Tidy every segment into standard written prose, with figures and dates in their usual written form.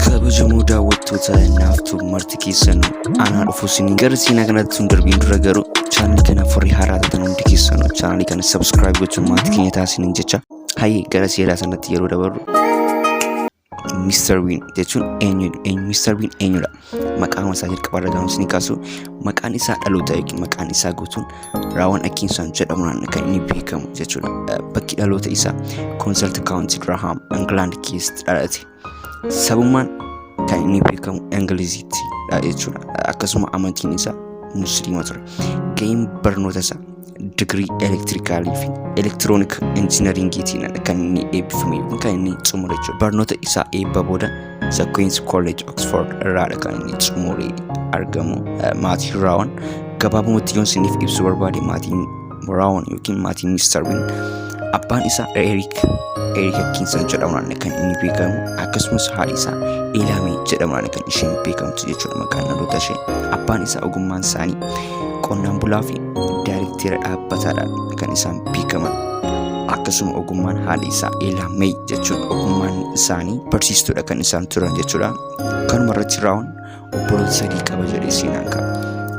Kabajamoo daawwattoota naaftuu marti keessanuu anaa dhufu isin gara seenaa kanatti sun darbiin dura garuu chaanalii kanaaf warri haaraa taatan hundi keessanuu chaanalii kana subscribe gochuun maatii keenya taasisaniin jecha hayyee gara seenaa sanatti yeroo dabarru Mr. Bean jechuun eenyu eenyu Mr. Bean eenyudha? Maqaan isaa jalqaba irra gaafa isin kaasu maqaan isaa dhaloota yookiin maqaan isaa guutuun Raawan Atkinson jedhamuun kan inni beekamu jechuudha. Bakki dhaloota isaa Consult County Durham, England keessatti dhalate. Sabummaan kan inni beekamu Ingiliziitti dha jechuudha. Akkasuma amantiin isaa Musliima ture. Gaheen barnoota isaa digirii elektirikaalii fi elektiroonik injiinaringiitiin kan inni eebbifame yookiin kan inni xumure jechuudha. Barnoota isaa eebba booda The Queen's College Oxford irraadha kan inni xumuree argamu. Maatiin Raawan gabaabumatti yoon isiniif ibsuu barbaade maatiin Raawan yookiin maatiin Mr. Bean abbaan isaa Eric Atkinson jedhamuudhaan kan inni beekamu akkasumas haadhi isaa Eelaamee jedhamuudhaan kan isheen beekamtu jechuudha maqaan dhaloota ishee. Abbaan isaa ogummaan isaanii qonnaan bulaa fi daayirikteera dhaabbataadhaan kan isaan beekaman. Akkasuma ogummaan haadha isaa Eelaa May jechuun ogummaan isaanii barsiistuudha kan isaan turan jechuudha. Kanuma irratti Raawun obboloota sadii qaba jedhee seenaan ka'a.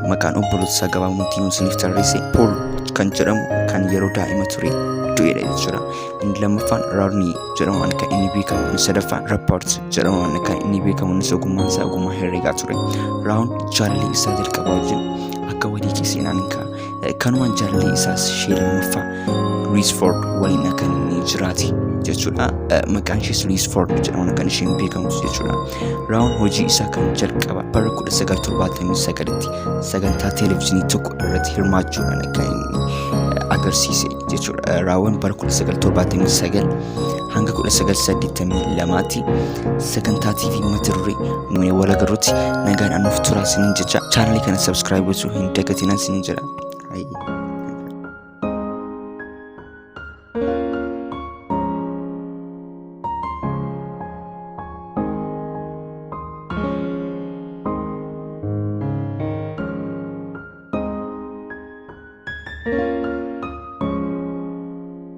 Maqaan obboloota isaa gabaabumatti yoon isiniif tarreesse Pool kan jedhamu kan yeroo daa'ima ture du'edha jechuudha. Inni lammaffaan Raarnii jedhamuun kan inni beekamu, inni sadaffaan Rapport jedhamuun kan inni beekamu, innis ogummaan isaa ogummaa herreegaa ture. Raawun jaalallee isaa jalqabaa wajjin akka walii seenaan hin ka'a. Kanumaan jaalallee isaas ishee lammaffaa Riisford waliin kan inni jiraate jechuudha. Maqaan ishees Riisford jedhamuun kan isheen beekamtu jechuudha. Raawun hojii isaa kan jalqaba bara 1979tti sagantaa televezyiinii tokko irratti hirmaachuudhaan kan inni agarsiise jechuudha. Raawwan bara 1979 hanga 1982tti sagantaa TV mata duree nuyi wal agarrutti nagaan anuuf turaa isiniin jecha chaanalii kana subscribe gochuu hin dagatinaa isiniin jedha. Hayyee.